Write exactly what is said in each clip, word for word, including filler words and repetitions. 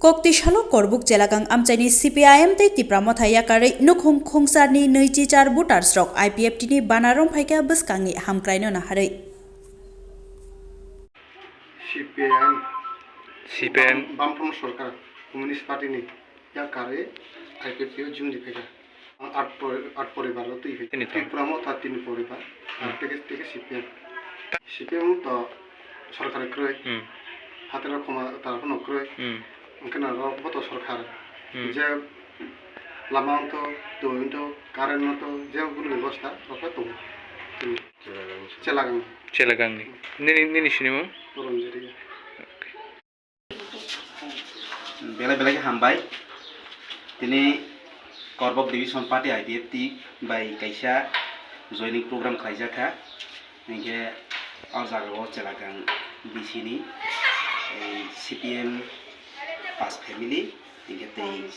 Kokti salo Korbuk Chelakang amchaini C P I M tei Tipra Motha yakarwi nukhung khungcharni nwichi char voters rok I P F T ni bana romphaikha bwskangni hamkraino naharwi. C P I M, C P I M. Bam-, Bamfront Sorkar, Communist Party ni yakarwi I P F T o jumdi phaikha. Ang at pori-, at poribar o twi hai. Tini to. Tipra Motha tini poribar. Hmm. Teke, teke C P M. C P M to sorkar kwrwi. Hmm. Hatero khoma tara phano kwrwi. Hmm. Hwnkhe na ro bo to sorkar. Hmm. Je lama wngtho, twi wngtho, current wngtho, je bini bebosta rokhe tongo. Tini. Chelagang. Chelagangni. Nini, nini sinimung? Puranjit Reang. Okay. Belai belai khe hambai. Tini Korbok Division Party I P F T bai kaisa joining program khlaijak kha. Hinkhe o jaga o Chelagang B C ni, ei, C P M pas family, hinkhe tei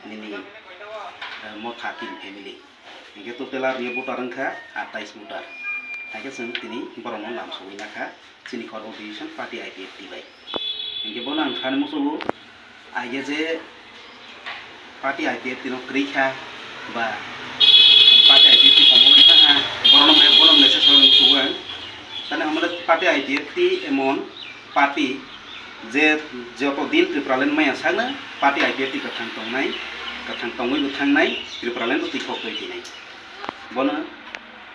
nini, eh, Motha tin family. Hinkhe total aro ni voter wngkha atais voter. Hinkhe chwng tini borokno lam sogwi nakha chini Korbok Division Party I P F T bai. Hinkhe bono ang sani muchungo, aige je party I P F T no kwrwi kha ba party I P F T komo wngkha ha, borokno me-, bono message rwna muchungo ang. Tani hamle party I P F T emon party je joto din Tipraland maya sakno party I P F T kwthang tongnai, kwthang tongwi bo thangnai, Tipraland bo twi khok twi thinai. Bono,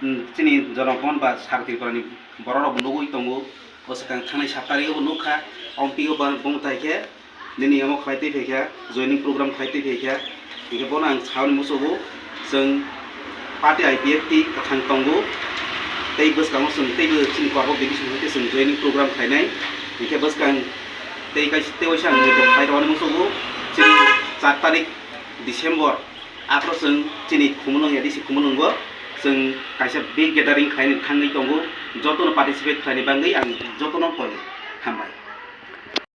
mm, chini Jonogon ba Sar Tripura ni borok rok nugwi tongo. O swkang thangnai sat tarikh o bo nukha, omtwi o ba bumthai khe nini omo khlai twi phaikha, joining program khlai twi phaikha. Hinkhe bono ang saui muchungo, chwng party I P F T kwthang tongo, tei bwskango chwng teibo chini Korbok Division hai khe chwng joining program khlainai. Hinkhe bwskang tei kaisa tei waisa ang khlai rwani muchungo, chini char tarikh December. Aphro chwng chini Khumulwng A D C Khumulwngo chwng kaisa big gathering khlaina thangwi tongo, jotono participate khlaina bagwi ang jotono koi hambai.